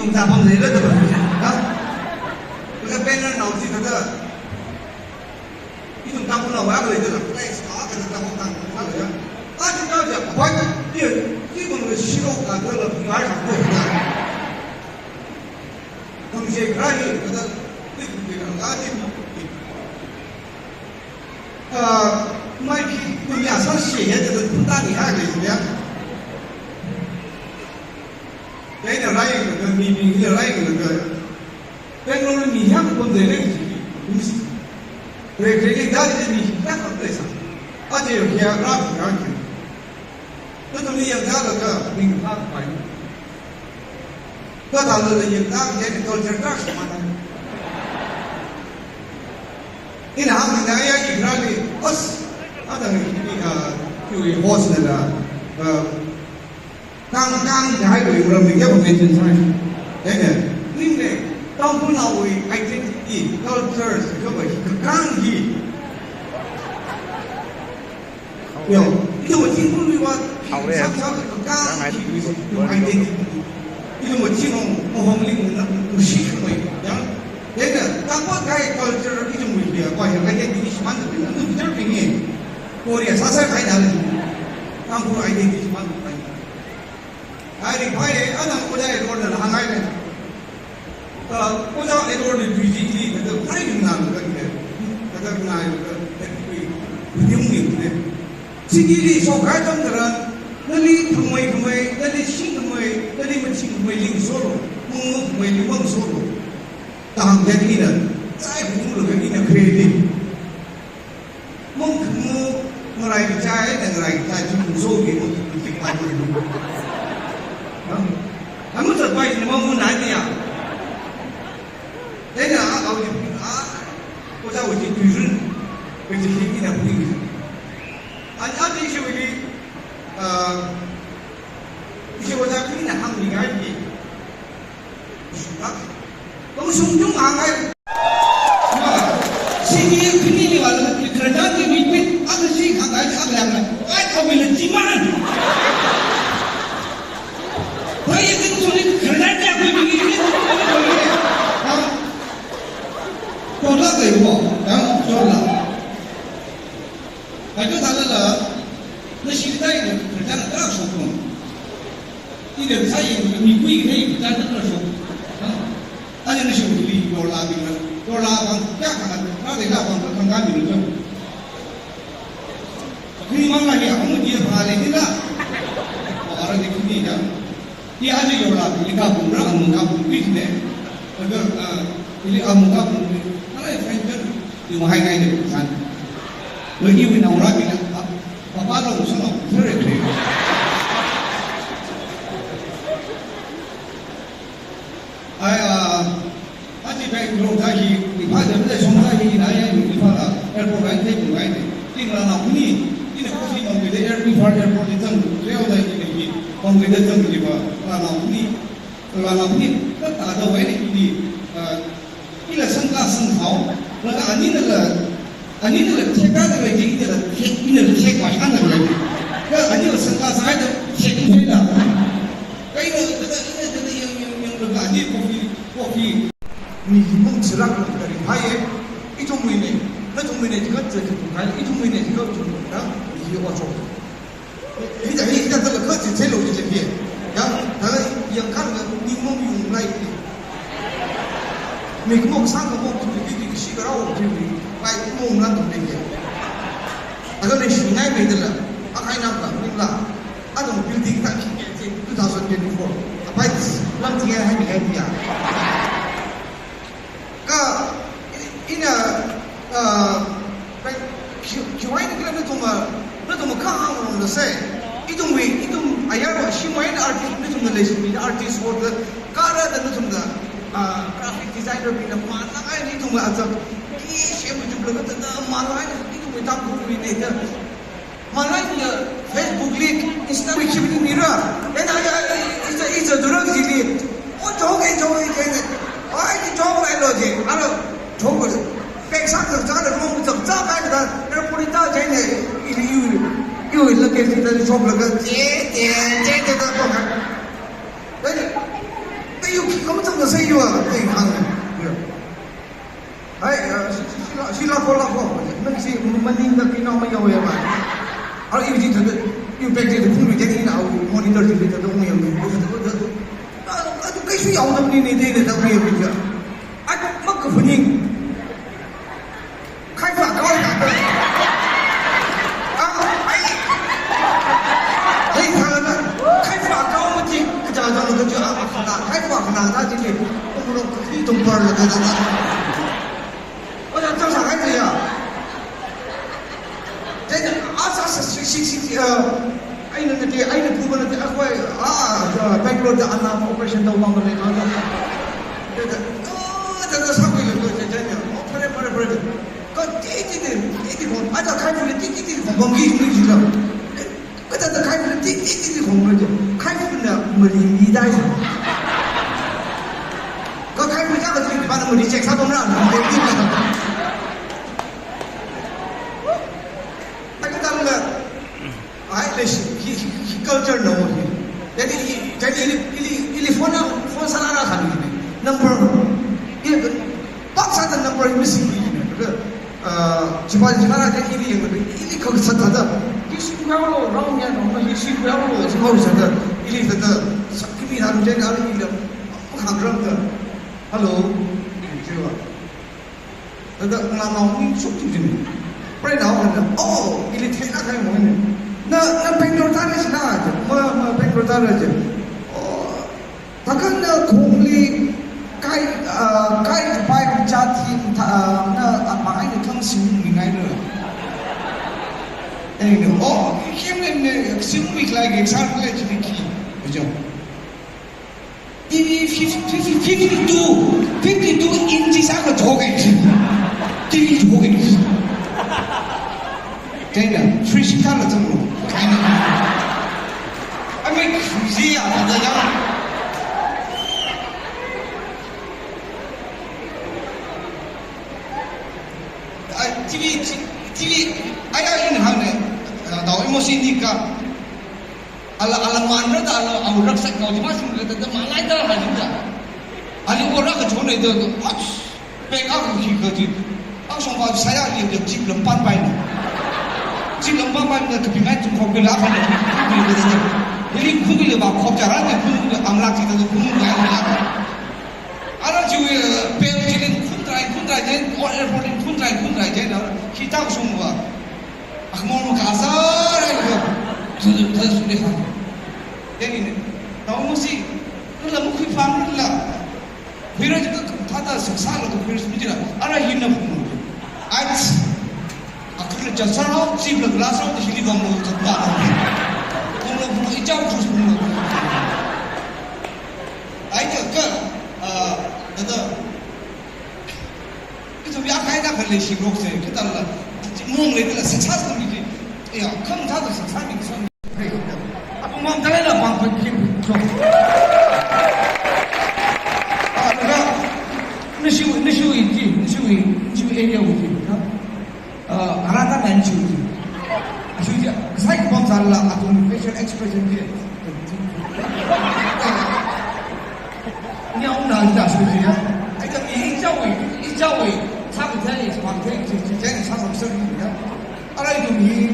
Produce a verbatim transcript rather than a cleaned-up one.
Ithum pamda leilala da ba. Ha? Kala banner nao chi kathā. Ithum Tangkhulnao vākhalei da la, flag sākahai kathā Tangkhul Tangkhul sālala. Aja kaja, wai, ye, chi kong le shiro kathā la, ngai kathā. Kong je krai kathā, ti kong je krai kathā. Ah, mai khi, kong ya sa shi ye, kathā, kong ta ni ha le, ya. Kaina rai kathā, mi, mi, rai kathā. Bangalore mi hiyang pamda lei, miss. Re, re, re, da, re, mi hiyang pamda sa. Aja yo hiyang rap rap. Nathumli yangda laga, mi hiyang pai. Kathālala yangda, ye, culture da, shimān. Ina hāngda ya, ikrali, os, ada ni, ah, kiu host la, ah, Kang, kang, jahai ko yung ram ni kya mention sai. Ene, ning ne, Tangkhulnao wui identity, culture, so ba, kang hi. Yo, ito wa Tangkhul wui wa, sam, sam, kang hi, identity. Ito wa Tangkhul, Tangkhul ling na, ushi khamai. Ya, ene, Tangkhul kai culture, ito wa ya, wa ya, identity shimān, ito wa ya, Korea, sasa kai na, Tangkhul identity shimān, kai. Ai, ri phai, anang Oja Edward na hāngngai ne. Ah, Oja Edward ni tui chi chi, kathā phai ni nang kathā ne. Kathā ngai, kathā, kathā, kathā, kathā, kathā. Singili shokhai tam tharan, nali thangmei khamei, nali shing khamei, nali maching khamei ling solo, mung mung khamei ling mang solo. Tahang jan ina, sai kung lo kan ina creative. Mong khamu ngarai kachai, na ngarai kachai, chungkung so ke mong khamu kik pai mong khamu. Hah? Amu zat pai ni mong khamu nai ni ya. Dai na, a, au ni, a, ko za wo ji tui run. Ko ji hi ni na bu ni. An, an ni shi wo ni, a, shi wo za ni na hang ni ngai ni. Shungkak. Kong shung chung ang ai. Ma, sini kini ni wala, kerja ni mipit, aku si kang ai, aku yang ai. Ai, kau bila ciman. Wai, itu sulit kerja ni aku ini, ini, ini, ini. Ha? Tolak ke mo, yang tolak. Aku tak lala, nasi kita ini kerja nak terus hukum. Ida sai mikuili kachai tara shok. Ha? Aja nashok li yorla bingla. Yorla bang kya khangat, rāda la bang khangkha bingla. Kuni mang la ya, kamu dia pale ni la. Ara de kuni ya. Dia aja yorla bingli kapung ra, amu kapung bing ne. Agar, ah, ili amu kapung bing. Ara ya friend kan. Iwui haingai de san. Lo iwui naongarābingna, pa, papa lo solo, very clear. Ai, ah, aja Bangalore thā hi, ipā de mle shong thā hi, na ya, ipā la, airport ai, te, ngai de. Ting la na kuni, ina coffee mang de, air, ipā airport de zang, reo da ina hi, mang de zang de ba, la na kuni, la na kuni, ka ta da wai de, ini, ah, Ila sangkla sangkhao, laga aninala, aninala theka da lei, inala thek, inala thek wa shan da lei. Ka anila sangkla sai da thek ni da. Ka ina, ina, ina, ina, yang, yang, yang, laga ani coffee, coffee. Mi himung chirak na kari phai e, ithumwuine, nathumwuine jikat jikat phai, ithumwuine jikat jikat phai, mi hi ocho. Hithā, hithā, hithāla kha chi chilo chi le pie. Ya, thāla yangkhan la ningmong yung lai pie. Mi khamong sang khamong tu pie pie shi kara o pie pie. Pai khamong lan tu le pie. Aja le shingai me dala. Akhai nam ka ning la. Adong building ta khi ke chi two thousand twenty-four. Apai lam chi hai mi hai pie. Ka, ina, ah, pai, khi, khiwui ni kala nathum, nathum kha hāngrumna sai. Ithumwui, ithum ayarwui shimwui artist, nathumna leishimi artist wui kara da nathumna, ah, graphic designer bingna mana ai ithumwui azak. Ki shem ithum laga da mana ai ithumwui tam ithumwui ne da. Malai ni Facebook li, Instagram li khipni mira. Ena ya, iza, iza durang jili. O chok e chok e chok e. Ai ni chok e lo je. Alo, chok e. Pek sak sak sak le rong sak sak kai da. Airport ta je ne. Ili iu. Iu la ke si ta chok la ka. Je, je, je, je ta ko ka. Dai, dai, Yu, khi khamachang na sāya, ai hāng. Hai, ah, shi, shi, shila, shila ko la ko. Nang shi maningda kina mayāya ba. Ar yu ji thāda, yu pek ji thāda phung ri ji ina au monitor ji thāda mayā. Ah, ah, tu kaishu yaodamni ne de ne thāda mayā. Ai, makaphaning. Khaifa kau na. Ah, ai. Ai, thāda. Khaifa kau mati, kaja ja lo kaja, ah, khana. Khaifa khana ta ji ni. Tumlo, khi tumpar lo kaja. Oja, chang sa khai ya. Then, ah, sa, sa, si, si, si, uh, Aina nati, aina phuba nati, akhawui, ah, ah, Bangalore da ana operation tau mang le, ah, ah. Da, da, oh, da, da, sākhuilu, da, da, da, da. Oh, phare, phare, phare, da. Ka ti, ti, ti, ti, ti, khon. Aja khai phu ti, ti, ti, khon, bang ki, ni, ji, la. Ka da, da, khai phu ti, ti, ti, ti, khon, da. Khai phu na, mari, mi, dai. Ka khai phu ja, ka ji, ba na, mari, check sā, bang na, ni, ni, ni. Aja, da, da. Ai, leishi, hi, hi, hi culture na hi. Jadi, hi, jadi ili, ili, ili phone na, phone sāra ra khani hi. Number, ili, pak sāda number hi missing hi hi. Ah, chipa, chipa ra jadi ili yang, ili kau sāda. Hi shi kau lo, rong ya, rong, hi shi kau lo, chipa sāda. Ili sāda, sakhi mi ham jadi ali ili. Khang rong da. Hello. Chiwa. Thāda nganao mi shuk ting ting. Pray now and, oh, ili theina khai mo ni. Na, na Bangalore ta na si na je. Ma, ma Bangalore ta na je. Oh, thākha na khongli kai, ah, kai pai cha thi tha, ah, na apa ai na khang sim mi ngai na. Eh, oh, kim ne ne sim mi lai ke sa le chi ki. Bejo. T V fifty, fifty, fifty-two, fifty-two inches akha thok hai. T V thok hai. Chieina, fridge kala changlu. Kaina. Ami khuji ya, da ya. Ai, T V, T V, ai, ai, in hang ne. Ah, tao emotion ni ka. Ala, ala man ra da, ala, au raksak kau ji ma sing le da, da malai da ha jin da. Ali ko ra ka chon ne da, da, ach, pe ka ku ki ka ji. Ang song ba saya li da jeep lam pan pai na. Jeep lam pan pai na ka pi mai tu ko ke la ka da. Ili ku le ba ko ja ra ne ku le am lak ji da ku le la. Ala ji we, pe ji le kun trai, kun trai je, or airport le kun trai, kun trai je na. Ki ta sung ba. Akmong makasār ai ko. Thasu, thasu le ha. Teni ne. Tao mo si. Nula mukhui phang nula. Khuira jika thāda sāsā lo khuira sumjira. Ara hinna phung. Ach. Akhirla jasar ho, jeep la glass ho, hili bang lo jatpa. Phung lo phung lo, ichao khus phung lo. Ai ka ka. Ah, thāda. Ithum ya khai na khalei shi rok se, kita la, mong le la, sa cha sa mi ji. Ya, kham tha sa sa mi sa mi. Apong mang ta la pang pang kim. Ah, na, na shu, na shu in ji, na shu in, na shu area in ji. Ah, arata nan shu ji. Ashu ji, sai pang sa la, athum facial expression ji. Nyau na ja sui ya. Ai ka mi i jao wei, i jao wei. Chang thei, pang thei, chi, chi, chi, chang sam sui ya. Ara i tu mi,